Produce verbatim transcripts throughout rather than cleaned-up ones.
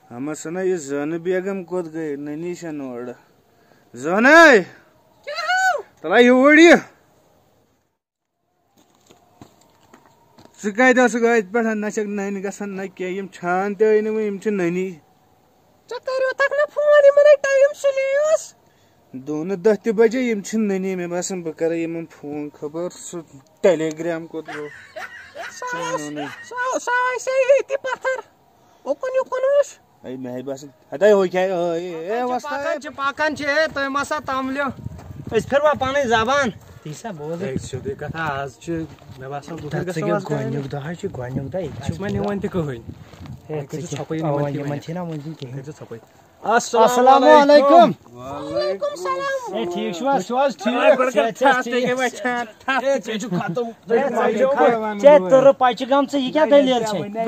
اما سنا، یہِ زٲنہٕ بیگم کوٚت گٔے؟ نٔنی چھَنہٕ اورٕ۔ زٲنَے! تَلہ یوٗرۍ یہِ۔ ژٕ کَتہِ ٲسٕکھ أتھۍ پٮ۪ٹھ؟ نہ چھَکھ نٔنۍ گژھان نہ کینٛہہ۔ یِم چھان تہِ أنۍ نہٕ وۄنۍ، یِم چھِ نٔنی۔ ژےٚ کٔرِو تَکھ نہ فون، یِمَن ہے ٹایم سُلے اوس۔ دۄن دَہ تہِ بجے، یِم چھِ نٔنی۔ مےٚ باسان بہٕ کَرٕ یِمَن فون، خبر سُہ ٹیلی گرام کوٚت گوٚو۔ سُہ آس-، سُہ، سُہ آسہِ ہے ییٚتی پَتھر۔ اوکُن یوکُن اوس۔ اے، مےٚ ہے باسان، ہَتاے ہُہ کیٛاہ، اے، اے، اے، پَکان چھِ، وۄستہٕ۔ پَکان چھِ، پَکان چھِ، اے، تُہۍ ما سا تَملیو؟ أسۍ پھِروا پَنٕنۍ زبان؟ تی سا بوز۔ ہے، سیوٚدُے کَتھا، آز چھِ، مےٚ باسان، گُتٕلۍ تَتھ ژٕ گژھو گژھ آز گۄڈٕنیُک کَرٕنۍ۔ دۄہ، چھُ گۄڈٕنیُک دۄہ، ییٚتہِ چھِ اَسہِ ما نِوان تہِ کٕہٕنۍ۔ ہے، ہے، ژٕ کٔرۍزِ چھِ، ژھۄپہٕ یہِ اَوا، نِوان تہِ یِمَن ؤنِتھ۔ چھِنہ وٕنہِ کِہیٖنۍ۔ کٔرۍزِ ژھۄپہٕ۔ السلام السلام علیکم۔ علیکم۔ وعلیکم السلام۔ ہے، ٹھیٖک چھِو حظ؟ چھِو حظ ٹھیٖک؟ صحت چھِ حظ ٹھیٖک؟ ہے، ژےٚ چھُ ختم۔ ہے، ژےٚ چھُ ختم۔ ہے، ژےٚ تٔرٕ پچہِ گام ژٕ، یہِ کیٛاہ دٔلیٖل چھے؟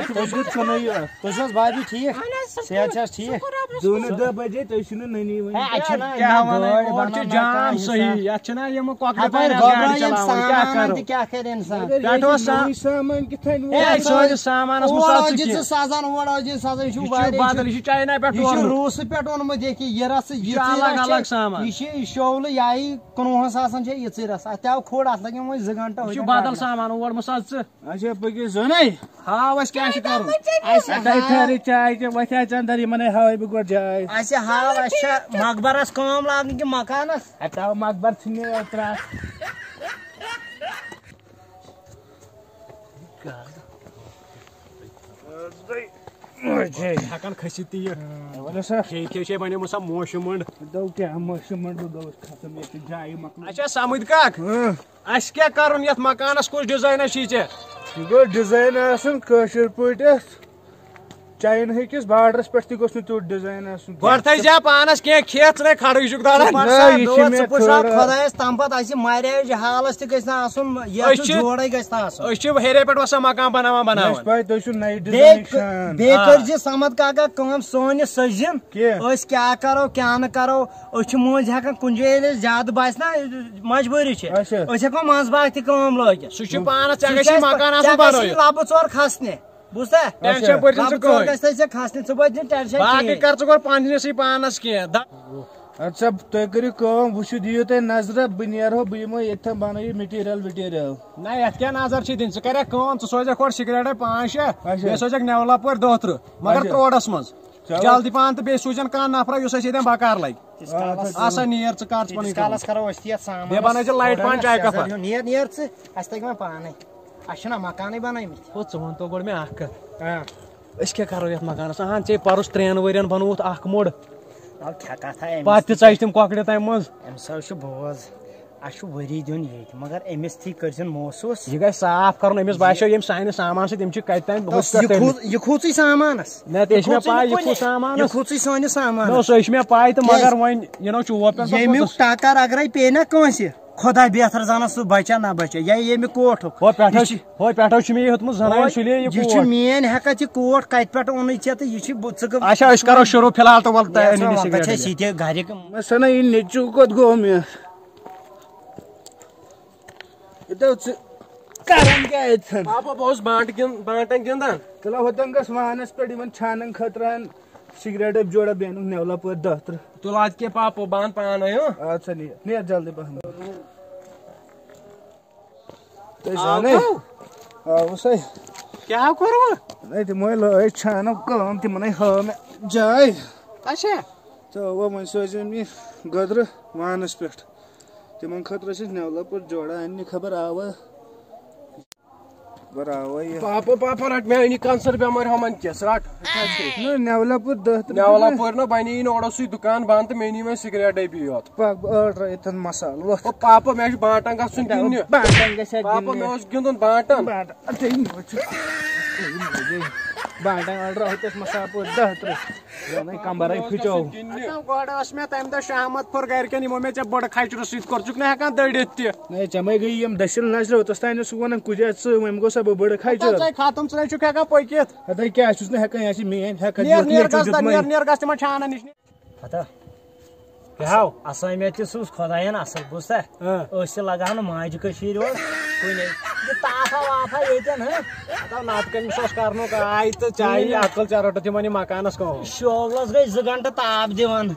تُہۍ چھِو حظ بابی ٹھیٖک؟ صحت چھِ حظ ٹھیٖک؟ دۄن دۄہ بجے تُہۍ چھِو نہٕ نٔنی وٕنہِ۔ ہے، اَتہِ چھُنہ کیٛاہ وَنان؟ گٲڑۍ اورٕ چھِ بَناوان جام کانٛہہ صحیح۔ حِساب۔ یَتھ چھِنہ یِم کۄکرِ ہَپٲرۍ پانَس گاڑِ گوٚبرٲیِم چلاوان، کیٛاہ سامان کرو؟ تہِ کیٛاہ کرِ اِنسان؟ مگر پٮ۪ٹھٕ یہِ اوس چھِ سا-، نوٚوُے سامان کِتھ کٔنۍ ووت؟ ہے، سٲنِس سامانَس منٛز اوٚڑ ژاو ژٕ اوس یہِ کینٛہہ۔ سَزان، اورٕ اوس یہِ سَزان، یہِ چھُ یہِ چھُ واریاہ بدل، یہِ چھُ چاینا پٮ۪ٹھ یہِ چھُ تورمُت۔ روٗسہٕ پٮ۪ٹھ اوٚنمُت، ییٚکہِ یہِ رَسہٕ، یہِ چھُ یِژٕے الگ رَسہٕ الگ چھےٚ۔ سامان۔ یہِ چھِ یہِ شولہٕ یہِ آیی کُنوُہَن ساسَن چھےٚ یِژٕے رَسہٕ۔ اَتھ تہِ آو کھوٚڑ، اَتھ لَگن وۄنۍ زٕ گھنٹہٕ یہِ چھُ ہوٚتٮ۪ن بدل کرنَس۔ سامان، اور مہٕ سَز ژٕ۔ اچھا، پٔکِو زَنَے۔ ہاو اَسہِ کیٛاہ چھُ کَرُن۔ اَسہِ اَتھ آیہِ ہاو۔ ٹھہرِ چاے چےٚ، وۄتھِ آے ژَندَر، یِمَن ہے ہاوَے بہٕ گۄڈٕ جاے۔ اَسہِ ہاو، اَسہِ چھا مقبرَس کٲم لاگٕنۍ کِنہٕ مکانَس؟ اَتہِ آو مقبر ژھٕنہِ یوت ترٛٹھ۔ ہٮ۪کان کھٔسِتھ تہِ یہِ۔ ولہٕ سا۔ کھے کھے چھے بنیومُت سا موشہِ مٔنٛڈ۔ دوٚپ کیٛاہ موشہِ مٔنٛڈ، بہٕ گوٚوُس ختم ییٚتہِ، جایہِ مۄکلٲو۔ اچھا، سمجھ کاک۔ اۭں۔ اَسہِ کیٛاہ کرُن یتھ مکانس، کُس ڈیزاین چھُے ژےٚ؟ یہِ گوٚو ڈیزاین آسُن کٲشِر پٲٹھۍ اَتھ۔ چاینہٕ کِس بارڈرس پٮ۪ٹھ تہِ گوٚژھ نہٕ تیُتھ ڈیزاین آسُن کینٛہہ۔ گۄڈٕ تھٲے زِ پانس کینٛہہ کھٮ۪تھ، ژٕ نے کھڑٕے چھُکھ داران۔ نہ، یہِ چھِ مےٚ ژٕ پُش اکھ خٲرا۔ خۄدایس تام پتہٕ اَسہِ مریج حالس تہِ گژھِ نہٕ آسُن، یتھ أسۍ چھُ چھِ، جوڑے گژھِ نہٕ آسُن۔ أسۍ چھِ ہیٚرے پٮ۪ٹھ وسان مکان بناوان مےٚ چھِ بناوان۔ پاے تُہۍ چھِو نَیہِ ڈیزاینٕکۍ بیٚیہِ، شان۔ بیٚیہِ آ۔ کٔرۍ زِ صمد کاکا کٲم، سٲنۍ یہِ سٔجِن، کیٛاہ؟ أسۍ کیٛاہ کرو، کیٛاہ نہٕ کرو، أسۍ چھِ مٔنٛزۍ ہٮ۪کان کُنہِ جایہِ، ییٚلہِ اَسہِ زیادٕ باسہِ نہ مجبوٗری چھِ، اچھا۔ أسۍ ہٮ۪کو منٛز باغ تہِ کٲم لٲگِتھ۔ سُہ چھُ پانس، ژےٚ ژٕ گژھی چھِ اَسہِ، مکان آسُن ژےٚ گژھی بنٲیِتھ۔ لبہٕ ژور کھسنہِ۔ بوٗزتھا؟ اچھا۔ ٹینشن پٔرۍ زِ ژٕ لبہٕ ژور کٕہٕنۍ۔ گژھِ نہٕ ژےٚ کھسنہِ، ژٕ بٔرۍ زِ ٹینشن باقٕے کِہیٖنۍ۔ کر ژٕ گۄڈٕ پننِسٕے پانس کینٛہہ۔ دَ-، اچھا، تُہۍ کٔرِو کٲم، وٕچھِو، دِیِو تُہۍ نظرہ، بہٕ نیرہو، بہٕ یِمو ییٚتھٮ۪ن بنٲیِو مٹیٖریل وٹیٖریل۔ نہ، یتھ کیٛاہ نظر چھِ دِنۍ؟ ژٕ کرکھ کٲم، ژٕ سوزکھ اورٕ سگریٹے پانٛژھ شےٚ، اچھا۔ بیٚیہِ سوزکھ نیولہ پورِ دہ ترٕٛہ، مگر اچھا۔ ترٛوڑس منٛز۔ چلو۔ جلدی پہن تہٕ بیٚیہِ سوٗزن کانٛہہ نفرا یُس اَسہِ ییٚتٮ۪ن بکار لگہِ۔ تیٖتِس کالس، آ، سا نیر ژٕ کر ژٕ پنٕنۍ تیٖتِس کالس کٲم۔ کرو أسۍ تہِ یتھ سامانس بیٚیہِ بنٲے زِ لایٹ تھوڑا پہن چاے سیزر کپا۔ ہیوٗ۔ نیر، نیر ژٕ، اَسہِ تَگہِ وۄنۍ پانے۔ اَسہِ چھِنہ مکانٕے بنٲومٕتۍ۔ ہُہ، ژٕ وَن تو گۄڈٕ مےٚ اَکھ کَتھ۔ آ۔ أسۍ کیٛاہ کَرو یَتھ مکانَس؟ اَہَن، ژےٚ پَرُس ترٛٮ۪ن ؤرۍیَن بَنووُتھ اَکھ موٚڑ۔ وَلہٕ کھےٚ کَتھا أمِس پَتہٕ تہِ تہِ ژَجہِ تِم کۄکرِ تَمہِ منٛز۔ أمِس حظ چھُ بوز، اَسہِ چھُ ؤری دیُن ییٚتہِ، مگر أمِس تھی کٔرۍزٮ۪ن محسوٗس۔ یہِ گژھِ صاف کَرُن، أمِس باسیو ییٚمہِ سانہِ سامان سۭتۍ یِم چھِ کَتہِ تام ہُتھ پٮ۪ٹھ یہِ کھوٗژ-، تٔرۍمٕتۍ۔ یہِ کھوٗژٕے سامانَس۔ نہ، تہِ چھِ مےٚ پَے، یہِ کھوٗژ سامان۔ یہِ کھوٗژٕے سٲنِس سامانَس۔ نہ، سُہ چھِ مےٚ پَے تہٕ کیٛازِ؟ مگر وۄنۍ یِنو چوب پٮ۪ٹھ پَتہٕ ییٚمیُک پوٚتُس۔ ٹَکَر اگرَے پیٚیہِ نہ کٲنٛسہِ، خۄدا بہتر زانان سُہ بچا نہ بچا، یا ییٚمہِ کوٹھُک۔ ہو پٮ۪ٹھو یہِ چھُ، چھُ، ہو پٮ۪ٹھو چھُ مےٚ یہِ ہیوٚتمُت زنانہِ ہو، سُلے یہِ یہِ چھُ کوٹ۔ مین ہٮ۪کتھ یہِ کوٹ کتہِ پٮ۪ٹھ اوٚنُے ژےٚ تہٕ یہِ چھِ بہٕ، ژٕ گٔ-، اچھا، أسۍ کرو شروع فی الحال تہٕ ولہٕ تہٕ نیرٕ أنِو ژٕ یہِ وۄنۍ، بہٕ سگریٹ چھَس یہِ۔ ییٚتہِ گرِکۍ۔ مےٚ سنا یہِ نیٚچوٗ کوٚت گوٚو مےٚ؟ یہِ دوٚپ ژٕ کران کیٛاہ ییٚتھٮ۪ن؟ پاپا، بہٕ اوسُس بانٹہٕ گِنٛد-، بانٹن گِنٛدان۔ تُلہ ہوٚتٮ۪ن گژھ وانس پٮ۪ٹھ یِمن چھانن خٲطرٕ ان سگریٹ ڈٔبۍ جوڑا بیٚنُک نیولا پورِ دہ ترٕٛہ۔ تُل ادٕ کیٛاہ پاپو، بہٕ انہٕ پانے، ہو۔ اَدٕ سا نیر، نیر جلدی پہم۔ تُہۍ آو زانَے؟ تو؟ آوُس ہے۔ کیٛاہ کوٚروٕ؟ ہے، تِمو ہے لٲج چھانو کٲم، تِمن ہے ہٲو مےٚ جاے۔ اچھا۔ تہٕ اَوا، وۄنۍ سوزِم یہِ گۄدرٕ وانَس پٮ۪ٹھ۔ تِمن خٲطرٕ ٲسۍ أسۍ نیولہ پٲٹھۍ جوڑا اَننہِ، خبر آوا؟ خبر آوا یہِ۔ پاپا، پاپا، رٹ مےٚ أنی کانسر بٮ۪مٲرۍ ہُمن کِس، رٹ۔ نہ، نیولہ پٲٹھۍ دہ ترٕٛہ نیولہ پورِ نہ بنے یہِ نہٕ، اورٕ اوسُے دُکان بنٛد تہٕ مےٚ نی وۄنۍ سگریٹ ڈبی یوت۔ پکھ بہٕ ٲٹھ رٲیِتھ مسالہٕ وۄتھ۔ او پاپا، مےٚ چھُ بانٹن گژھُن گِنٛدنہِ۔ بانٹن گژھِ ہا پاپا، گِنٛدنہِ۔ مےٚ اوس گِنٛدُن بانٹن۔ بانٹن۔ اَدٕ ہے، یہِ چھُ، بانٹن ٲٹھ رٲیِتھ مسالہٕ پٲٹھۍ دہ ترٕٛہ۔ زَنَے کمبرَے پھٕچو۔ گِنٛدنہِ۔ اَتھ گۄڈٕ ٲس مےٚ تَمہِ دۄہ شامت پھوٚر گرِکٮ۪ن، یِمو مےٚ ژےٚ بٔڑٕ کھچرٕ سۭتۍ کوٚر، ژٕ چھُکھ نہٕ ہٮ۪کان دٔڑِتھ تہِ۔ ہے، ژےٚ مَے گٔیی یِم دٔچھِنۍ نظرِ، اوٚتَس تانۍ اوسُکھ وَنان، کُجا ژٕ، وۄنۍ گوٚو سا بہٕ بٔڑٕ کھچر۔ ژےٚ ختم، ژٕ نَے چھُکھ ہٮ۪کان پٔکِتھ۔ ہَتَے کیٛاہ، چھُس نہٕ ہٮ۪کان، یہِ آسہِ مین ہٮ۪کتھ نیر، دِتھ، نیر نیٚچوٗ گژھ، دیُتمَے۔ نیر، نیر گژھ تِمَن چھانَن نِش۔ ہتا۔ کیٛاہ ہاو؟ اسٲمِیت تہِ سوٗز خۄدایَن اَصٕل، بوٗزتھا؟ اۭں۔ أسۍ چھِ لگاوان ماجہِ کٔشیٖرِ یورٕ کُنے۔ یہِ تافا وافا ییٚتٮ۪ن، ہہ؟ ہتا نتہٕ کٔمِس اوس کرنُک آے تہٕ چاے یہِ عقل ژےٚ رٔٹٕتھ یِمن یہِ مکانس کٲم۔ شولس گٔے زٕ گنٹہٕ تاپھ دِوان۔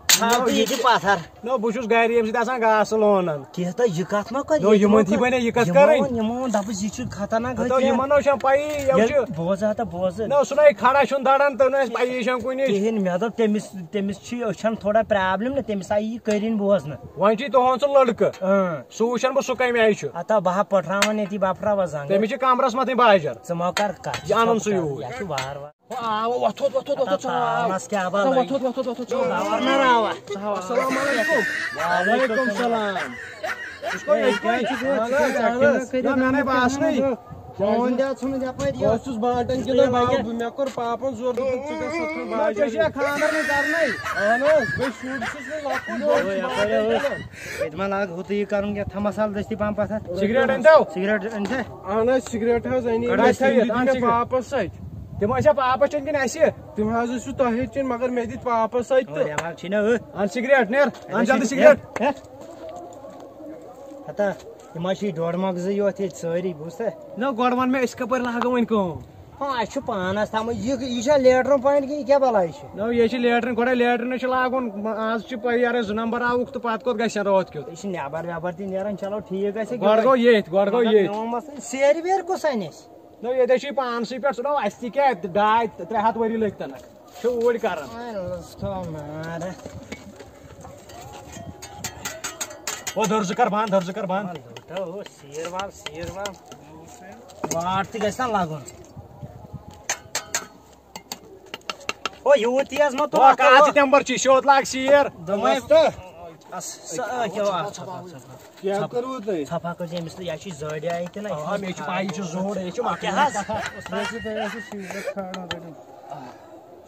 تھاو نو، تہٕ یہِ یہِ تہِ پتھر۔ نو، بہٕ چھُس گرِ ییٚمہِ سۭتۍ آسان گاسہٕ لونان۔ کینٛہہ تہٕ یہِ کتھ ما کر، نو، یہِ تہِ یِمن ما تھی کر۔ بنے یہِ کتھ یِمو کرٕنۍ؟ ووٚن، یِمو ووٚن، دپُس، یہِ چھُ خطرناک ہتو، ہتھیار۔ یِمن نو چھَم پَیی، یِم ییٚلہِ چھِ بوز ہا تہٕ بوز۔ نو، سُہ نَے کھڑا چھُنہٕ دَران تہٕ نہ اَسہِ پَیی چھَم کُنہِ۔ کِہیٖنۍ، مےٚ دوٚپ، تٔمِس، تٔمِس چھِ أچھن تھوڑا پرابلم نہ، تٔمِس آیہِ یہِ کٔرِنۍ بوزنہٕ۔ وۄنۍ چھُے تُہُنٛد سُہ لٔڑکہٕ۔ اۭں۔ سُہ وٕچھَن بہٕ سُہ کَمہِ آیہِ چھُ۔ ہتا بہٕ ہا پٹھراوان ییٚتی، بہٕ پھراوٕ زنٛگہٕ۔ تٔمِس چھِ کمرس مَتھٕنۍ باجر۔ ژٕ ما کر کتھ، یہِ اَنُن سُہ یوٗرۍ۔ یہِ چھُ وار وار۔ آو، وۄتھُتھ، وۄتھُتھ، وۄتھُتھ، ژٕ آو۔ تاونس کیٛاہ بلاے؟ وۄتھُتھ، وۄتھُتھ، وۄتھُتھ، ژٕ آو۔ گورنر آوا۔ السلام علیکم۔ وعلیکم السلام۔ ژٕ چھُکھ ییٚتہِ کُے؟ اہن حظ، اہن حظ۔ نہ، مےٚ نَے باسنٕے۔ فون تہِ حظ ژھُنُتھ یپٲرۍ بہٕ یہِ۔ اوسُس بانٹن کہِ تۄہہِ باو، مےٚ کوٚر پاپن زور، دوٚپُن، ژٕ گژھ ژٕ تھٲو نہ، ژےٚ باجہِ۔ چھُے خانٛدر نہٕ کرنَے۔ اہن حظ، بہٕ شُر چھُس وۄنۍ لۄکُٹ، بہٕ چھُس بانٹن کران۔ ییٚتہِ ما لاگ ہُتہٕ یہِ کرُن کینٛہہ، تھاو مسالہٕ دٔستی پہم پتھر۔ سگریٹ أنۍ تو؟ سگریٹ أنۍ تھا؟ اہن حظ، سگریٹ حظ أنی کڑ مےٚ۔ اَسہِ تھٲوِتھ، تِم دِتۍ اَن مےٚ سگریٹ۔ واپس اَتہِ۔ تِم ٲسیا واپس چیٚنۍ کِنہٕ اَسہِ؟ تِم حظ ٲسِو تۄہے چیٚنۍ، مگر مےٚ دِتۍ واپس اَتہِ او، تہٕ۔ دٮ۪ماغ چھُے نہ ہُہ۔ اَن سگریٹ، نیر، اَن اَسہِ جلدی چھِ سگریٹ۔ نیر۔ ہتا، یِم حظ چھِ یہِ ڈۄڈ مۄغزٕے یوت ییٚتہِ سٲری، بوٗزتھا؟ نہ، گۄڈٕ وَن مےٚ، أسۍ کَپٲرۍ لاگو وۄنۍ کٲم؟ ہاں، اَسہِ چھُ پانَس تامٕے۔ یہِ، یہِ چھا لیٹرِن پوینٹ کِنہٕ یہِ کیٛاہ بَلاے چھِ؟ نہ، یہِ چھِ لیٹرِن، گۄڈَے لیٹرِنَس چھِ لاگُن۔ آز چھِ پَیی، یارٕ، زٕ نمبر آوُکھ تہٕ پَتہٕ کوٚت گژھِ روتھ کیُتھ؟ یہِ چھِ نٮ۪بر وٮ۪بر تہِ نیران، چلو ٹھیٖک گژھِ۔ گۄڈٕ گوٚو ییٚتھۍ، گۄڈٕ گوٚو مگر ییٚتھۍ۔ میون مسلہٕ، سیرِ ویرِ کُس اَنہِ اَسہِ؟ نہ، ییٚتہِ چھُے پانسٕے پٮ۪ٹھ، سُہ دوٚپ، اَسہِ تہِ کیٛاہ، ڈاے ترٛےٚ ہَتھ ؤری لٔگۍ تَنَکھ۔ چھِ اوٗرۍ کران۔ وۄنۍ لٔژھ تو مارٕ۔ او، دٔرزٕ کر بنٛد، دٔرزٕ کر بنٛد۔ وۄنۍ لوٚٹو، او، سیٖر وال، سیٖر وال۔ واٹ تہِ گژھِ نا لگُن۔ او، یوٗت تیز مہ تُل او، اَتھ کَتھ کُن۔ تہِ تَمہِ بَر چھُے، سیوٚد لاگ سیٖر۔ دوٚپمَے، اَس-، سا، آ، کیٛاہ وَ-، اَتھ۔ کیٛاہ کوٚروٕ تۄہہِ؟ ژھۄپہٕ ہا کٔرۍ زِ أمِس تہٕ یہِ چھِ زٲڑۍ آیہِ تہِ نہ، یہِ آ، چھُنہٕ مےٚ چھِ پَے، یہِ چھُ زوٚر، یہِ چھُ مۄکلان۔ کیٛاہ حظ؟ مےٚ چھِ تۄہہِ ٲسِو سیٖرت کھاران رٔٹِتھ۔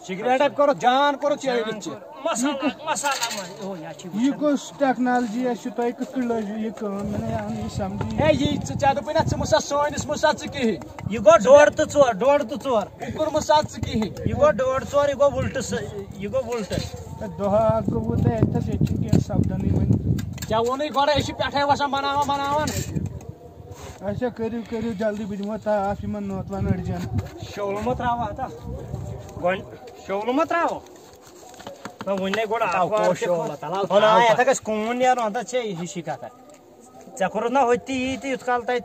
سگریٹ ہا کوٚرُتھ جان، کوٚرُتھ ژےٚ أنِتھ ژےٚ۔ مسالہ، مسالہ ما، او، یہِ چھِ یہِ وٕچھان۔ کُس ٹیکنالجی چھِ تۄہہِ کِتھ کٔنۍ لٲجِو یہِ کٲم؟ مےٚ نہٕ آو یہِ سمجھی۔ ہے، یہِ ژٕ، ژےٚ دوٚپُے نہ، ژٕ مہٕ سا سٲنِس مہٕ سا ژٕ کِہیٖنۍ۔ یہِ گوٚو ڈۄڈ تہٕ ژور، ڈۄڈ تہٕ ژور۔ کُکُر مہٕ سا ژٕ کِہیٖنۍ۔ یہِ گوٚو ڈۄڈ ژور، یہِ گوٚو وُلٹہٕ سۭ-، یہِ گوٚو وُلٹہٕ۔ ہے، دۄہ اکھ گوٚوُ تۄہہِ اَتہِ تھَس، ییٚتہِ چھُنہٕ کینٛہہ سپدانٕے وۄنۍ۔ ژےٚ ووٚنُے گۄڈٕ، أسۍ چھِ پٮ۪ٹھَے وَسان بَناوان، بَناوان۔ اچھا، کٔرِو، کٔرِو جلدی، بہٕ دِمو تاپھ یِمَن نوتوَن أڑجَن۔ شولہٕ مہٕ ترٛاوان ہَتہ۔ گۄڈٕ شولہٕ مہٕ ترٛاوو۔ نہ، وُنہِ نے گۄڈٕ تَلہٕ اَتھ وار کوش تہِ شولہٕ، کھوٚت۔ تَلہٕ ہُہ نہ، تھاو آے، پَتہٕ۔ یَتھ گژھِ کوٗن نیرُن، ہَتہ ژےٚ ہِشی کَتھا۔ ژےٚ کوٚرُتھ نہ ہُتہِ تہِ یی تہِ یُتھ کال تَتہِ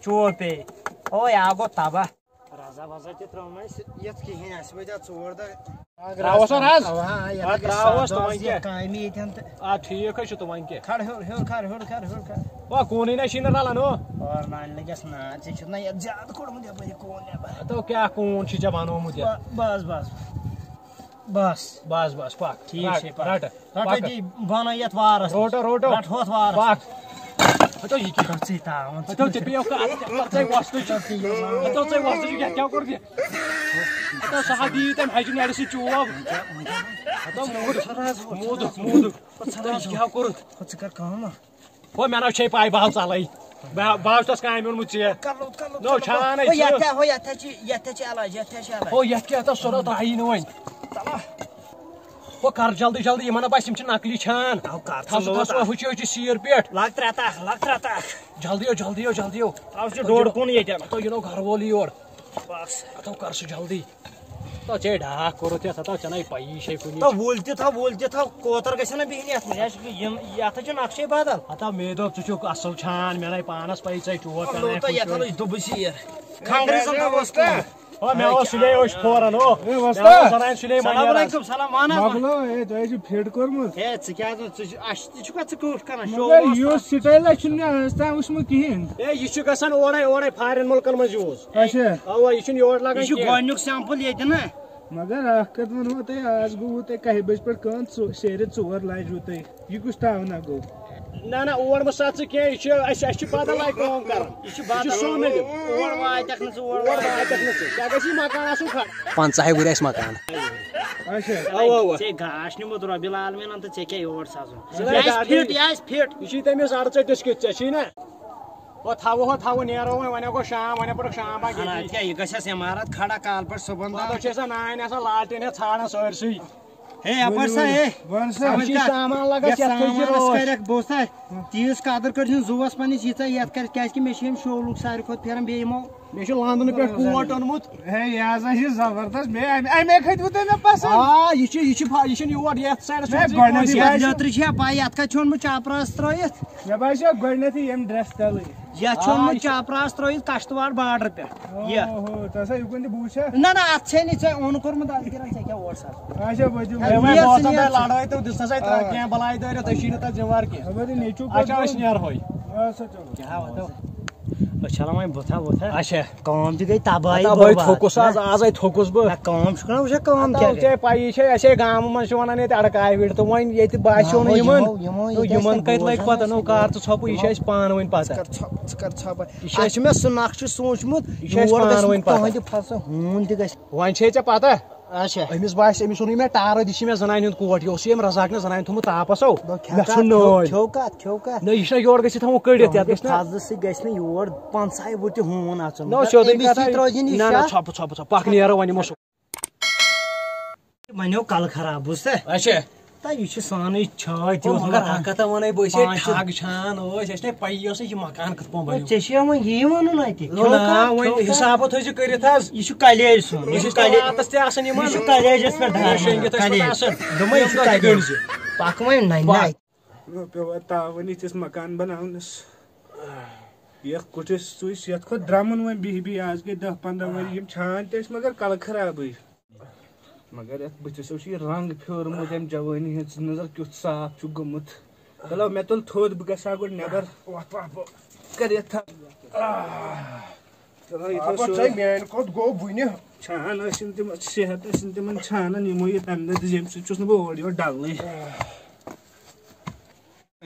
چوب پیٚیہِ۔ اوے، آ گوٚو تباہ۔ رزا وزا تہِ ترٛٲو نہٕ اَسہِ یَتھ کِہیٖنۍ، اَسہِ وٲتۍ اَتھ ژور دۄہ۔ ترٛاوہوس وۄنۍ حظ۔ اَوا، اَتھ اَدٕ ترٛاوہوس، ترٛاوہوس تِمَن یَتھ کیٛاہ؟ کامہِ ییٚتٮ۪ن تہٕ۔ آ، ٹھیٖک حظ چھُ تہٕ وۄنۍ کیٛاہ؟ کھڑ ہیوٚر، ہیوٚر کھڑ، ہیوٚر کھڑ، ہیوٚر کھڑ۔ وا، کوٗنٕے نہ چھُے نہٕ رَلان ہو۔ اور نانہِ لٔگۍ اَسہِ نار، ژےٚ چھُتھ نہ یَتھ زیادٕ کوٚڑمُت یَپٲرۍ یہِ کوٗن نٮ۪بر۔ ہَتو کیٛاہ کوٗن چھُے ژےٚ بَنومُت یَتھ؟ ب-، بس، بس۔ بس۔ بس، بس، پَک۔ ٹھیٖک رَٹ، چھے، پَک۔ رَٹ۔ رَٹو پَک۔ دی، بَنٲیِتھ وارَس۔ روٹو، روٹو۔ رَٹ ہوتھ وارَس۔ پَک۔ ہَتو یہِ کیٛاہ؟ کَتھ ژٕے تاوَن؟ ہَتو ژےٚ پیٚیو کَتھ، ژےٚ کَتھ ژَے وۄستہٕ چھُ۔ ہَتو ژَے وۄستہٕ چھُ، کیٛاہ، کیٛاہ کوٚر ژےٚ؟ ہَتو سُہ ہا دِیہِ تَمہِ ہَجہِ نٮ۪رِ سۭتۍ چوب۔ ہَتو موٗد، موٗدُکھ، موٗدُکھ۔ ہَتو یہِ کیٛاہ کوٚرُتھ؟ ہَتو ژٕ کَر کٲم اَکھ۔ ہو، مےٚ نہ چھے پَے، بہٕ ہاو ژَلَے۔ بہٕ، بہٕ ہاوُس تَس کامہِ اوٚنمُت ژےٚ۔ کَلو، کَلو، نو، کَلو۔ چھان ہے ہو، چھُ۔ یَتھ تہِ، ہو، یَتھ تہِ چھِ، یَتھ تہِ چھِ علاج، یَتھ تہِ چھِ علاج۔ ہو، یَتھ کیٛاہ تَس سۄرو ترٛایی نہٕ وۄنۍ۔ تَلہ۔ ہو، کَر جلدی، جلدی، یِمَن ہا باسہِ، یِم چھِ نقلی چھان۔ تَو کَر ژٕ تھاو سُہ، لوٗر تھاو سُہ، تَتھ۔ ہُہ چھُ، ہُہ چھُ سیٖر پٮ۪ٹھ۔ لَگ ترٛےٚ تَکھ، لَگ ترٛےٚ تَکھ۔ جلدی یو، جلدی یو، جلدی یو۔ تَو چھُ ڈوٚڈ کُن ییٚتٮ۪ن۔ تَو یہِ نو گَرٕ وولٕے یور۔ بَس۔ تَو کَر سُہ جلدی۔ تو ژےٚ ڈاکھ کوٚرُتھ یَتھ، ہَتو ژےٚ نَے پَیی چھے کُنہِ۔ تو وُلۍ تہِ تھاو، وُلۍ تہِ تھاو، کوتَر گژھِ نہ بِہِنۍ یَتھ منٛز، یہِ حظ چھِ یِم، یَتھ حظ چھِ نقشے بدل۔ ہَتو مے دوٚپ، ژٕ چھُکھ اَصٕل چھان، مےٚ نَے پانَس پَیی ژےٚ چوب ہَتو کَران تو یَتھ کُس حظ چھُ۔ دوٚبُے سیٖر۔ کھنٛگرٕ زَن تھاووس کُن۔ ہو، مےٚ اوس سُلے أچھ پھوران، ہو۔ اے، وۄستا۔ مےٚ اوس زَنانہِ سُلے سلام مَنیرا۔ علیکم، سلام، وَن حظ، وَن۔ مۄکلو، اے، تۄہہِ چھُ فِٹ کوٚرمُت۔ ہے، ژٕ کیٛازِ، ژٕ چھُ، اَسہِ تہِ چھُکھا ژٕ کیُتھ کَران، مگر شو یُس سِٹایلا چھُنہٕ مےٚ آز تام وٕچھمُت کِہیٖنۍ۔ ہے، یہِ چھُ گژھان اورَے، اورَے فارِن مُلکَن منٛز یوٗز۔ اچھا۔ اَوا، یہِ چھُنہٕ یور لَگان یہِ چھُ کینٛہہ۔ گۄڈٕنیُک سیمپل ییٚتہِ نا۔ مگر اَکھ کَتھ وَنہو تۄہہِ، آز گوٚوُ تۄہہِ کَہہِ بَجہِ پٮ۪ٹھ کٲم، ژو-، سیرِ ژور لاجوُ تۄہہِ۔ یہِ کُس ٹاونا گوٚو؟ نہ، نہ، اور مہٕ سَتھ ژٕ کینٛہہ، یہِ چھُ اَسہِ، اَسہِ چھِ بدل آیہِ کٲم کَران۔ یہِ چھُ یہِ چھُ بدل۔ سوٚن أنِتھ۔ اور واتٮ۪کھ نہٕ ژٕ، اور اور واتٮ۪کھ۔ واتٮ۪کھ نہٕ ژٕ۔ ژےٚ گژھی مکان آسُن کھڑا۔ پنٛژاہے ؤرۍ اَسہِ مکان۔ اچھا۔ اَوا، اَوا۔ ژےٚ گاش نیوٗمُت رۄبِ العالمیٖنَن تہٕ ژےٚ کیٛاہ یور سَزُن؟ ژٕ یہِ نَے آسہِ گاش فِٹ، یہِ آسہِ فِٹ۔ یہِ چھُے تٔمِس اَڑٕ ژٔٹِس کیُتھ، ژےٚ چھُے نہ؟ ہو تھاوو، ہو تھاوو، نیرو وۄنۍ، وۄنۍ گوٚو شام، وۄنۍ پَرُکھ شام بانگ اہن، ییٚتی۔ اَتہِ کیٛاہ، یہِ گژھٮ۪س عمارت کھڑا کالہٕ پٮ۪ٹھ صُبحن تام۔ پَتہٕ چھِ آسان نانۍ آسان لالٹیٖن ہٮ۪تھ ژھانڈان سٲرسٕے۔ ہے، یپٲرۍ سا، ہے۔ وَن سا۔ سمجھ یہِ چھُ کر؟ سامان لگان، یتھ یتھ تھٲیِو سامانس روش۔ کر اکھ بوسہ۔ تیٖژ قدر کٔرۍ زیُن زُوس پننِس، ییٖژاہ یتھ کر، کیازِ کہِ مےٚ چھِ یِم شو لُکھ ساروی کھۄتہٕ پھیران، بیٚیہِ یِمو۔ مےٚ چھُ لندنہٕ پٮ۪ٹھ کوٹ اوٚنمُت۔ ہے، یہِ ہسا چھِ زبردست۔ مےٚ، امہِ، امے کھٔتۍ وٕ تُہۍ مےٚ پسند۔ آ، یہِ چھُ، یہِ چھُ پھا-، یہِ چھُنہٕ یور، یتھ سایڈس مےٚ چھُنہٕ گۄڈٕنیتھٕے کٲنٛسہِ۔ یتھ باسیو۔ لیٚترِ چھےٚ پاے، یتھ کتہِ چھُ اوٚنمُت چپراس ترٲیِتھ؟ مےٚ باسیو گۄڈٕنیتھٕے ییٚمہِ ڈریس تلٕے۔ یتھ چھُ آ، اوٚنمُت یہِ چھُ چپراس ترٲیِتھ کشتواڑ بارڈر پٮ۪ٹھ۔ یہِ۔ اوہو، ژےٚ ہسا یُکُن تہِ بوٗزتھا؟ نہ، نہ، اتھ چھے نہٕ ژےٚ اوٚن کوٚرمُت، اتھ کیٛاہ، ژےٚ کیٛاہ اوس اتھ؟ اچھا، ؤتِو۔ ہے، وۄنۍ یہِ بوزتھا ژٕ تۄہہِ نیر ژٕ۔ لڑٲے تہٕ دِژ نسا ترٛےٚ آ۔ کینٛہہ بلاے دٲرِتھ، أسۍ چھِی نہٕ تتھ ذمہٕ وار کینٛہہ۔ خبر یہِ نیٚچوٗ اچھا، کوٚت أسۍ گوٚو؟ نیرہوے۔ آ، سا چلو۔ کیٛاہ وَنو؟ أسۍ چھلو وۄنۍ بُتھا وُتھا۔ اچھا۔ کٲم تہِ گٔے تباہی ہتا بھاے برباد۔ تھوٚکُس آز، نہ؟ آزے تھوٚکُس بہٕ۔ نہ، کٲم چھُ کران، وٕچھ کٲم ہتا کیٛاہ وۄنۍ گٔے۔ ژےٚ پَیی چھے، اَسے گامہٕ منٛز چھِ وَنان ییٚتہِ اَڑٕ کاوِ وِڑِ تہٕ وۄنۍ ییٚتہِ باسیو نہٕ نہ، یِمن۔ یِمو، یِمو تہٕ ییٚتہِ یِمن اَسہِ کَتہِ لٔگۍ بوزان پَتہٕ؟ نو، کر ژٕ ژھۄپہٕ، یہِ چھِ اَسہِ پانہٕ ؤنۍ پَتہ۔ ژٕ کر ژھۄپہٕ، ژٕ کر ژھۄپہٕ۔ یہِ چھِ اَسہِ چھُ مےٚ سُہ نقشہٕ سوٗنٛچمُت، یہِ چھُ اَسہِ یور گژھِ پانہٕ نہٕ ؤنۍ پَتہ۔ تُہٕنٛدِ فصلہٕ ہوٗن تہِ گژھِ۔ وۄنۍ چھے ژےٚ پَتہ؟ اچھا۔ أمِس باسہِ، أمِس اوٚنُے مےٚ ٹارٕ، یہِ چھِ مےٚ زنانہِ ہُنٛد کوٹ، یہِ اوس یہِ أمۍ رزاق نہٕ زنانہِ تھوٚمُت تاپس، او۔ دوٚپ، کھےٚ مےٚ کتھ، ژھُن کھےٚ، نٲلۍ۔ کھےٚ کتھ، کھےٚ کتھ؟ نہ، یہِ چھُنہ یور گٔژھِتھ تھاوُن کٔڑِتھ یتھ، تُہٕنٛدِ گژھِ نہ۔ فضلہٕ سۭتۍ گژھِ نہٕ یور پنٛژاہے وُہ تہِ ہوٗن اژُن۔ نہ، مگر سیوٚدُے أمِس کتھا۔ تہِ ترٲوزِ نہٕ یہِ نہ، نہ، شاہ۔ ژھۄپہٕ، ژھۄپہٕ، ژھۄپہٕ، پکھ نیرو وۄنۍ یِمو سُہ۔ وۄنۍ ہیوٚو کلہٕ خراب، بوٗزتھا؟ اچھا۔ تہٕ یہِ چھُ سانٕے چھٲتۍ او، یوت مگر مگر اکھ کتھا ونے بہٕ، أسۍ ہے پانٛژھ ٹھگ چھان ٲسۍ، اَسہِ چھِ نہ پَیی ٲسٕے یہِ مکان کِتھ پٲٹھۍ او، بنیو۔ ژےٚ چھِ یِوان یی وَنُن اَتہِ۔ نہ، کھیوٚو نہ، کتھ، وۄنۍ کھیوٚو کتھ؟ حسابہ تھٲیزِ کٔرِتھ حظ۔ یہِ چھُ کلیج سُنٛد، یہِ یہِ چھُ چھُ کلے-، راتس تہِ آسان یِمن۔ یہِ چھُ کلیجس پٮ۪ٹھ دھران، شۄنٛگِتھ ٲسۍ پتہٕ کلیج۔ آسان۔ دوٚپمَے یہِ چھُ یِم دۄہ تہِ کلیج۔ کٔڑۍ زِ۔ پَکھ وۄنۍ ننہِ پَکھ۔ نہ اَتہِ۔ مےٚ پیوٚو وۄنۍ تاوٲنی تِژھ مکان بناونس۔ یتھ کُٹھِس سُہ، یتھ کھۄتہٕ درٛمُن وۄنۍ بِہہِ بِہہِ، آز گٔے دَہ پنٛداہ ؤری یِم چھان تہِ ٲسۍ مگر کلہٕ خرابٕے۔ مگر یتھ بٕتھِس اوس یہِ رنٛگ پھیورمُت امہِ جوٲنی ہٕنٛز، ژٕ نظر کیُتھ صاف چھُ گوٚمُت۔ چلو، مےٚ تُل تھوٚد، بہٕ گژھٕ ہا گۄڈٕ نٮ۪بر۔ وۄتھ، وۄتھ، بہٕ کر یتھ تھا-، آہ۔ چلو، یہِ تھاو آبا، سورُے۔ ژے میٛانہِ کھۄتہٕ گوٚو وُنہِ۔ چھان ٲسِن تِم، صحت ٲسِن تِمن چھانن، یِمو یہِ تمہِ دۄہ دِژ، ییٚمہِ سۭتۍ چھُس نہٕ بہٕ اورٕ یورٕ ڈلنٕے۔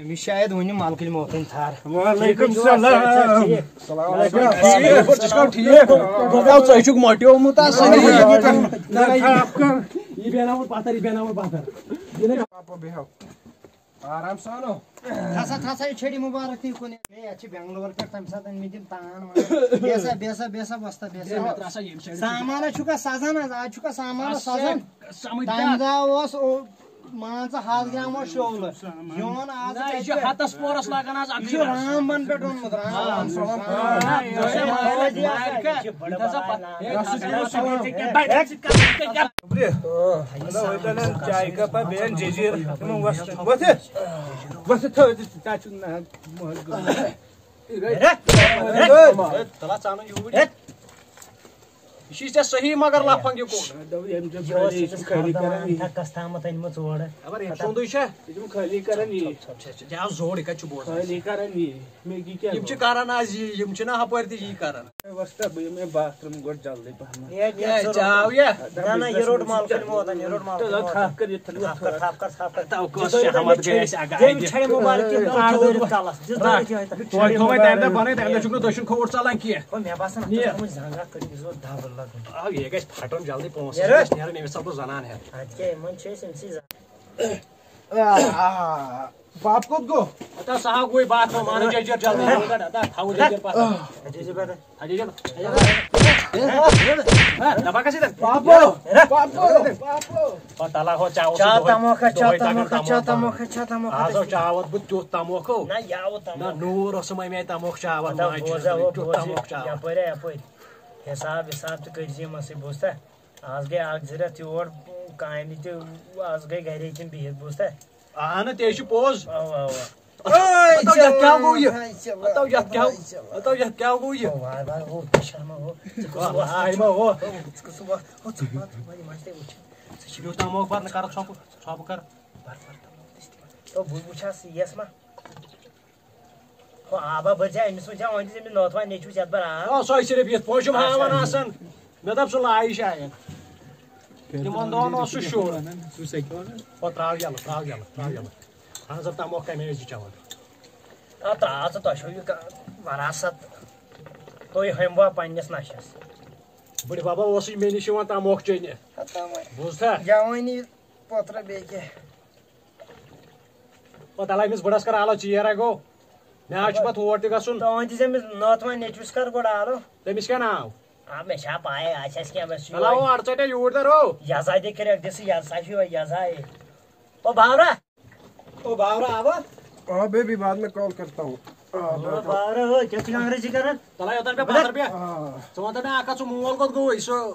أمِس شاید وُنہِ ملکٕچ موتٕنۍ تھر۔ وعلیکم ٹھیٖک چھِوا؟ السلام۔ صحت چھا ٹھیٖک؟ السلام علیکم۔ ٹھیٖک، ژٕ چھُکھا ٹھیٖک؟ بہٕ گوٚو، ژٕ چھُکھ مۄٹیومُت آز۔ نہ، نہ، یہِ، یہِ، نہ، نہ، یہِ، تھپھ کر۔ یہِ بیٚہناوُن پتھر، یہِ بیٚہناوُن پتھر۔ یہِ نہ، پاپا بیٚہو۔ آرام سان ہو۔ تھسا، تھسا، یہِ چھٔڑی مُبارک تھی کُن۔ ہے، یتھ چھِ بنگلور پٮ۪ٹھ تمہِ ساتہٕ أنۍ مٕتۍ یِم تان وان۔ بیسا، بیسا، بیسا، وۄستا، بیسا۔ ہے، مےٚ ترٛاو سا ییٚمہِ سایڈٕ۔ سامانہ چھُکا سزان آز؟ آز چھُکا سامانہ آز چھُ سزان؟ سمجھ تمہِ دۄہ اوس او-، مان ژٕ ہتھ گرام اوس شولہٕ۔ یون آز نہ، یہِ چھُ کتہِ پٮ۪ٹھ؟ ہتس پورس لگان آز یہِ چھُ اکھٕے رس۔ رام بن پٮ۪ٹھ اوٚنمُت، رام آ، بن۔ سلام۔ آ، آ، یہِ چھُ بڑٕ بڑٕ یہِ ہسا بڑٕ پتہٕ۔ ہے، ہتس پورس لگان۔ ہے، ہے۔ چایہِ کپا بیٚیہِ اَن جٔزیٖرٕ۔ تِمن وۄتھ، وۄتھ، وۄتھ تھٲوِتھ، تَتہِ چھُ نہٕ مۄہَس گوٚمُت۔ تَلہ ژٕ اَنُن یوٗرۍ۔ یہِ چھُے ژےٚ صحیح مگر لفنگ یہِ کوٚر۔ دوٚپ، ییٚمہِ دۄہ یہِ اوس خٲلی أمِس خٲلی کران یہِ۔ ہَتَس تامَتھ أنۍمٕژ اورٕ۔ خبر ییٚمہِ سُنٛدُے چھا؟ یہِ چھُم خٲلی کران یہِ۔ یہِ آو زور، یہِ کَتہِ چھُ بوزان؟ خٲلی کران یہِ۔ مےٚ یہِ کیٛاہ یِم چھِ گوٚو؟ کران آز یہِ، یِم چھِنہ ہُپٲرۍ تہِ یی کران۔ وۄستا، بہٕ یِمہٕ باتھ روٗم گۄڈٕ جلدی پہم۔ ہے، ہے، ژٕ آو یا؟ نہ، نہ، یہِ روٚٹ مالکن موتن، یہِ روٚٹ مالکن تُل، موتن۔ تھپھ کر، یہِ تھپھ کر۔ تھپھ کر، تھپھ کر۔ تو کُس چھُ احمد گژھِ اگہ دِژ اَتہِ؟ چھڑِ مُبارک کہِ دَہ دٲرِتھ کلس، دِژ دٲرِتھ یِہوٚے تَتھ۔ توتہِ تھوٚو وۄنۍ تَمہِ دۄہ بَنٲوِتھ، تَمہِ دۄہ چھُکھ نہٕ دٔچھُن کھووُر ژَلان کینٛہہ۔ ہُہ مےٚ باسان، اَتھ یہِ۔ چھُ تھوٚمُت زنٛگہ کٔڑِتھ، یہِ چھُ دَب لَگُن۔ آ، یہِ گژھِ پھٹُن جلدی، پونٛسہٕ نیرٕ؟ گژھِ نیرُن، ییٚمہِ حساب بہٕ زنان ہٮ۪تھ۔ اَدٕ کیٛاہ، یِمَن چھِ أسۍ أمۍ سٕے زنٛگہ۔ آ، آ، آ۔ بب کوٚت گوٚو؟ ہتا سا ہا گوٚو باتھ روٗم، اَنہٕ جٔجیٖر جلدی، ہتا تھاوو جٔجیٖر پَتہٕ۔ ہتا جٔجیٖر پَتہٕ۔ ہتا جٔجیٖر۔ ہا، دَپان کَس ییٚتٮ۪ن؟ پاپو، پاپو، پاپو۔ پَتہٕ تَلہٕ ہو چاوَتھ چا سۭتۍ دۄہَے، تَموکھا، چا دۄہَے دَگان تَموکھا، چا تَموکھا۔ تَموکھا، چا تَموکھا۔ آز آو چاوَتھ بہٕ تیُتھ تَموکھو۔ نہ، یاوٕ نہ، تَموکھ۔ نوٗر اوسُم اَمہِ آیہِ تَموکھ چاوَتھ، ہتا ماجہِ بوزا ہٕنٛز ہو، تیُتھ بوزِ، تَموکھ چاوَتھ۔ یَپٲرۍ، یَپٲرۍ۔ حساب، حساب تہِ کٔرۍ زِ یِمَن سۭتۍ، بوٗزتھا؟ آز گٔے اکھ زٕ رٮ۪تھ یور کامہِ تہِ، آز گٔے گرے تِم بِہِتھ، بوٗزتھا؟ اہن، تے چھُ پوٚز۔ اوا، اوا۔ ہتو، یتھ کیٛاہ گوٚو یہِ؟ ہتو، یتھ کیٛاہ، ہتو، یتھ کیٛاہ گوٚو یہِ؟ ہو، وارٕ وارٕ ہو، بے شرما ہو۔ ژٕ کُس وَتھ، وَتھ آیہِ ما ہو؟ ہو، ژٕ کُس وَتھ، ہو، ژٕ وَتھ، وۄنۍ یِم آسہِ تۄہہِ وٕچھِنۍ۔ ژٕ چھِ یوٗتاہ موقعہٕ بَر نہٕ کَرَکھ ژھۄپہٕ، ژھۄپہٕ کَر۔ بَر، بَر، تَمام دٔستی وَتھ۔ تو بہٕ وٕچھ ہا سی یَس ما۔ ہُہ آبا بٔرۍ زِ أمِس وٕچھ زِ وۄنۍ دِژ أمِس نٲتھوان نیٚچوِس یَتھ بَر آب۔ آ، سۄے صرف یِتھ پٲٹھۍ چھُم ہاوان آسان۔ مےٚ دوٚپ سُہ لایہِ شاید۔ تِمن دۄہن اوس سُہ شُر۔ پَتہٕ ترٛاو یَلہٕ، ترٛاو یَلہٕ، ترٛاو یَلہٕ۔ اَہن حظ، تَموکھ کَمہِ آیہِ ٲسۍ زِ چٮ۪وان؟ آ، ترٛاو ژٕ، تۄہہِ چھو یہِ کا-، وراثت۔ تُہۍ ہٲموا پنٛنِس نَشَس۔ بٕڈِ بَبا اوسُے مےٚ نِش یِوان تَموکھ چیٚنہِ۔ ہتا وۄنۍ۔ بوٗزتھا؟ جوٲنی پوترٕ بیٚیہِ کیٛاہ؟ پتہٕ علاوٕ أمِس بٕڑس کر آلو ژیر ہا گوٚو۔ مےٚ حظ چھُ پتہٕ ہور تہِ گژھُن۔ تہٕ وۄنۍ دِژ أمِس نٲتھ وۄنۍ نیٚچوِس کر گۄڈٕ آلو۔ تٔمِس کیٛاہ ناو؟ آ، مےٚ چھا پَے، آسہِ آسہِ کینٛہہ، مےٚ چھُ چلاو یِہوٚے اَڑٕ ژَٹیا یوٗرۍ دَر ہو۔ یَزا دِ کِرٮ۪کھ دِ سُہ، یَزا چھُ یِہوٚے یَزا ہے۔ او بابرا۔ او بابرا، آوا؟ آ بیبی، بعد میں کال کرتا ہوں۔ آ، او بابرا، او، کیٛاہ چھُکھ انگریزی کران؟ تَلے یوٚتَن مےٚ پَتھر بیٚہہ۔ آ۔ ژٕ وَن تہٕ مےٚ اَکھ کَتھ، سُہ مول کوٚت گوٚوُے؟ سُہ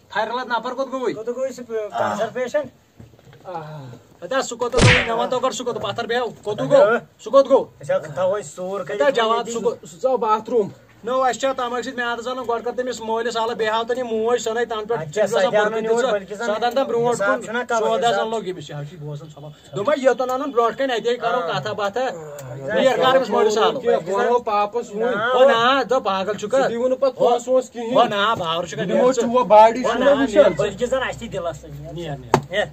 تھَرِ لَد نفر کوٚت گوٚوُے؟ کوٚت گوٚوُے سُہ پ-، آ۔ Cancer patient? آ۔ ہتا سُہ کوٚت گوٚو؟ مےٚ وَن تو گۄڈٕ سُہ کوٚت؟ پَتھر بیٚہو۔ کوٚت گوٚو؟ سُہ کوٚت گوٚو؟ أسۍ ہا تھاوو أسۍ سور کٔرِتھ ہتا جواب، سُہ گوٚو، سُہ ژاو باتھ روٗم۔ نو، اَسہِ چھا تَمہِ سۭتۍ میٛادٕ زَنان؟ گۄڈٕ کَر تٔمِس مٲلِس حالہ، بیٚیہِ ہاو تٔمِس موج سَنَے تَنہٕ پٮ۪ٹھ اَدٕ کیٛاہ، تٔمِس آسان سَتہِ گۄڈٕ آو نہٕ کٔرِتھ یور سُہ بٔلکہِ زَن سَدان تام برونٛٹھ حِساب کُن چھُنہ کَرُن، سودا حِساب زَن لوٚگ ییٚمِس یہِ حظ چھُ بوزان سبق۔ دوٚپمَے یوٚتَن اَنُن برونٛٹھ کَنہِ اَتے کَرو آ۔ کَتھا باتھا۔ آ۔ نیر کر أمِس مٲلِس حالہ۔ کیٛاہ وَنو پاپَس وۄنۍ؟ نا۔ او نا، دَپ پاگل چھُکھا؟ ژٕ دِیِو نہٕ پَتہٕ پونٛسہٕ وونٛسہٕ کِہیٖنۍ۔ او نا، باورٕ چھُکھا؟ بہٕ دِمو نیر ژٕ۔ چوب باڈی او چھُنہ نا، وٕچھان نیر، ژٕ؟ بٔلکہِ زَن اَسہِ تہِ دِلَس تہٕ نیر۔ نیر، نیر۔ نیر۔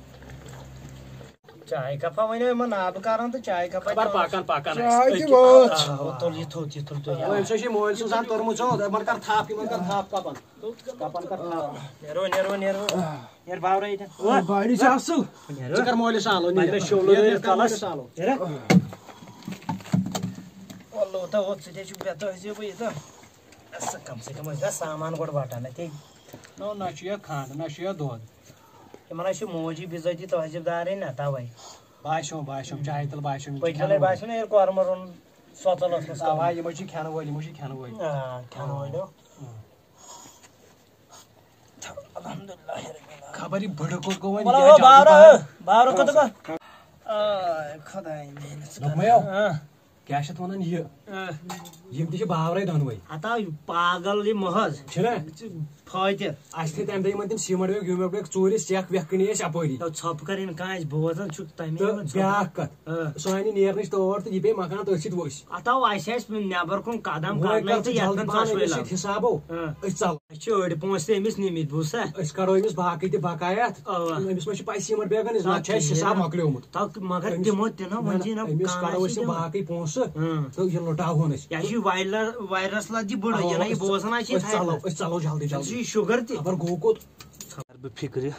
چاے کپا وۄنۍ یِمن آبہٕ کران تہٕ چاے کپا خبر چٮ۪وان۔ پکان پکان آسہِ۔ چاے تہِ أکہِ-، وٲژ۔ آ، ہُہ تُل یہِ تھوٚد، یہِ تُل تُہۍ۔ أمۍ سۭتۍ چھِ مٲلۍ سٕنٛز ہن کٔرمٕژ، ہو، دَپان کر تھپھ، یِمن کر تھپھ کپن۔ کپن کر تھپھ۔ نیرو، نیرو، نیرو۔ نیر باورٕ ییٚتٮ۪ن۔ باڈی چھِ اصٕل۔ نیرو۔ ژٕ کر مٲلِس آلو، نیر۔ مےٚ شولہٕ نیر، نیر، نیر کر کلس۔ مٲلِس آلو۔ نیر۔ وَلہٕ، تہٕ ہُتھ سۭتۍ چھُ بے تہذیٖبٕے یہِ تہٕ۔ سا کم سے کم ٲسۍ نہ سامان گۄڈٕ وَٹان اَتے۔ نو، نہ چھُ یہِ کھنٛڈ، نہ چھُ یہِ دۄد۔ یِمن ہا چھِ موجی بِزٲتی تہذیٖب دارٕے نہ، تَوَے۔ باسیٚو، باسیٚو، چاے تَل باسیٚو، یِم چھِ پٔتۍ کھٮ۪نہٕ کھلے وٲلۍ۔ باسیٚو نہ ییٚلہِ کۄرمہٕ روٚن سۄژَل ٲس نہٕ اَوا، تَوَے۔ یِمو چھِ کھٮ۪نہٕ وٲلۍ، یِمو چھِ کھٮ۪نہٕ وٲلۍ۔ آ، کھٮ۪نہٕ وٲلۍ ہو۔ الحمدللہ رب العالمین۔ خبر یہِ بٕڈٕ کوٚت گوٚو وۄنۍ، مطلب، یہِ ہو، جلدی باورٕ، پہن۔ باورٕ کوٚت گوٚو؟ آے، خۄداے میٛٲنِس۔ دوٚپمَے ہو۔ آ۔ کیٛاہ چھِ اَتھ وَنان یہِ؟ آ۔ یِم تہِ چھِ باورَے دۄنوَے۔ ہتا پاگل یہِ محض۔ چھِنہ؟ فٲطر۔ اَسہِ تھٲے تَمہِ دۄہ یِمَن تِم سیٖمَٹ بیگ، ویٖمَٹ بیگ ژوٗرِ، سیٚکھ ویٚکھ کٕنی اَسہِ اَپٲری۔ تو ژھۄپہٕ کَرٕنۍ کانٛہہ، اَسہِ بوزان چھُکھ تَمے تہٕ یوت ژھۄپہٕ۔ بیٛاکھ کَتھ، آ۔ سٲنۍ نیرنٕچ تور تہٕ یہِ پیٚیہِ مکان تٔتھۍ سۭتۍ ؤسۍ۔ ہتا اَسہِ آسہِ نٮ۪بَر کُن قدم وۄنۍ کَڑنَے کَر تہٕ ژٕ یَتھ جلدی دِمہٕ پَہَن ژٕ أسۍ شوٚشہِ لَب۔ سۭتۍ حِساب ہو، آ۔ أسۍ ژَلو۔ اَسہِ چھِ أڑۍ پونٛسہٕ تہِ أمِس نِمٕتۍ، بوٗزتھا؟ أسۍ کَرو أمِس باقٕے تہِ بقایات۔ اَوا۔ أمِس ما چھِ پَے سیٖمَٹ بیگَن ہٕنٛز، نَتہٕ چھِ اَسہِ حِساب مۄکلیومُت۔ تَو مگر أمِس تِمو تہِ نہ نہ، وۄنۍ نہ، چھِ نہ أمِس کَرو أسۍ یِم باقٕے پونٛسہٕ اۭں۔ تہٕ یہِ لُٹاوہون أسۍ۔ یہِ چھُ وایلر-، وایرس لَد یہِ بٔڑ، اَوا، یہِ نہ یہِ أسۍ، بوزان آسہِ أسۍ ژَلو، أتھۍ أسۍ ژَلو جلدی، یہِ چھُ جلدی۔ یہِ شُگر تہِ۔ خبر گوٚو کوٚت؟ کر بہٕ فِکرِ،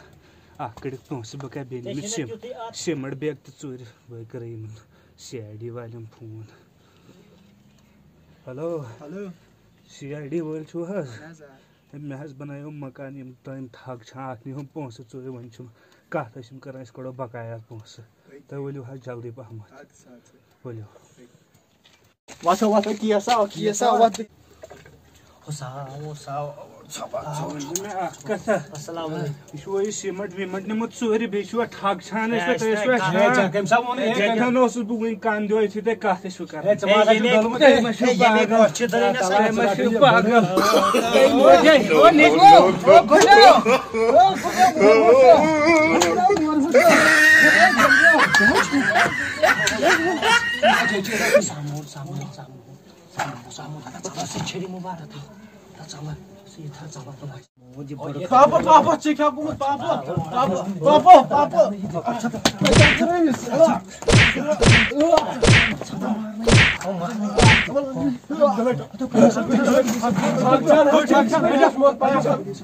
اَکھ کٔڑِکھ پونٛسہٕ بہٕ کَرٕ بیٚیہِ نِمہٕ سِم، سیٖمَٹ بیگ تہِ ژوٗرِ، بہٕ کَرٕ یِمَن سی آی ڈی والٮ۪ن phone. Hello, hello. C I D وٲلۍ چھِو حظ؟ اَہَن حظ، آ۔ ہے، مےٚ حظ بنایو مکان، یِم تام تھگ چھِ اَتھ، نِہُم پونٛسہٕ ژوٗرِ، وۄنۍ چھُم کَتھ، أسۍ یِم کَران، أسۍ کَڑو بقایا پونٛسہٕ۔ تُہۍ ؤلِو حظ جلدی پہمتھ۔ اَدٕ سا، اَدٕ سا۔ ؤلِو۔ وَسا، وَسا، کیس آو، کیس آو، وَتھ۔ ہُسا، ہُسا، ژھۄپہٕ، آ، ژھۄپہٕ۔ ؤنۍ چھُ مےٚ اَکھ کَتھا۔ السلام علیکم۔ یہِ چھُوا یہِ سیٖمَٹ ویٖمَٹ نیوٗمُت ژوٗرِ، بیٚیہِ چھُوا ٹھگ چھان ٲسۍ پٮ۪ٹھ، تُہۍ ٲسوا ہے، چھان؟ ژےٚ کٔمۍ سا ووٚن یہِ؟ ہے، کَتٮ۪ن اوسُس بہٕ وٕنہِ کَنٛدِ، أتھۍ سۭتۍ کَتھ ٲسِو کَران؟ ہے، ژٕ ما ہے، ژٕ ییٚمے، ڈوٚلمُت؟ ہے، مےٚ چھُ ہے، ییٚمے پاگل۔ کۄٹھ چھِ دٔرٕے نہ ہے، سا۔ مےٚ چھُ پاگل۔ ہے، او نِکو، او گُڈو، او گُڈو۔ سامو، سامو، سامو، سامو، سامو، ژَلہ، ژَلہ، سُہ چھٔلِو مُبارک، ژَلہ، ژَلہ، سُہ یہِ تھاو، ژَلہ، ژَلہ۔ پاپا، پاپا، ژےٚ کیٛاہ گوٚمُت؟ پاپا، پاپا، پاپا، پاپا۔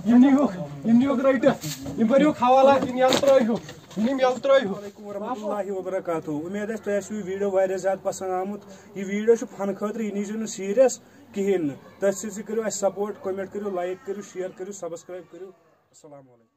یِم نیٖہوٗکھ، یِم نیٖہوٗکھ رٔٹِتھ، یِم بٔرِہوٗکھ حوالات، یِم یَلہٕ ترٛٲوِہوٗکھ، یِم یِم یَلہٕ ترٛٲوِہوٗکھ۔ وعلیکم ورحمۃ اللہ وبرکاتہ۔ اُمید آسہِ تۄہہِ آسِوٕ یہِ video واریاہ زیادٕ پسنٛد آمُت۔ یہِ video چھُ fun خٲطرٕ، یہِ نیٖزیو نہٕ serious کِہیٖنۍ نہٕ۔ تٔتھۍ سۭتۍ سۭتۍ کٔرِو اَسہِ support، comment کٔرِو، like کٔرِو، share کٔرِو، subscribe کٔرِو۔ السلام علیکم۔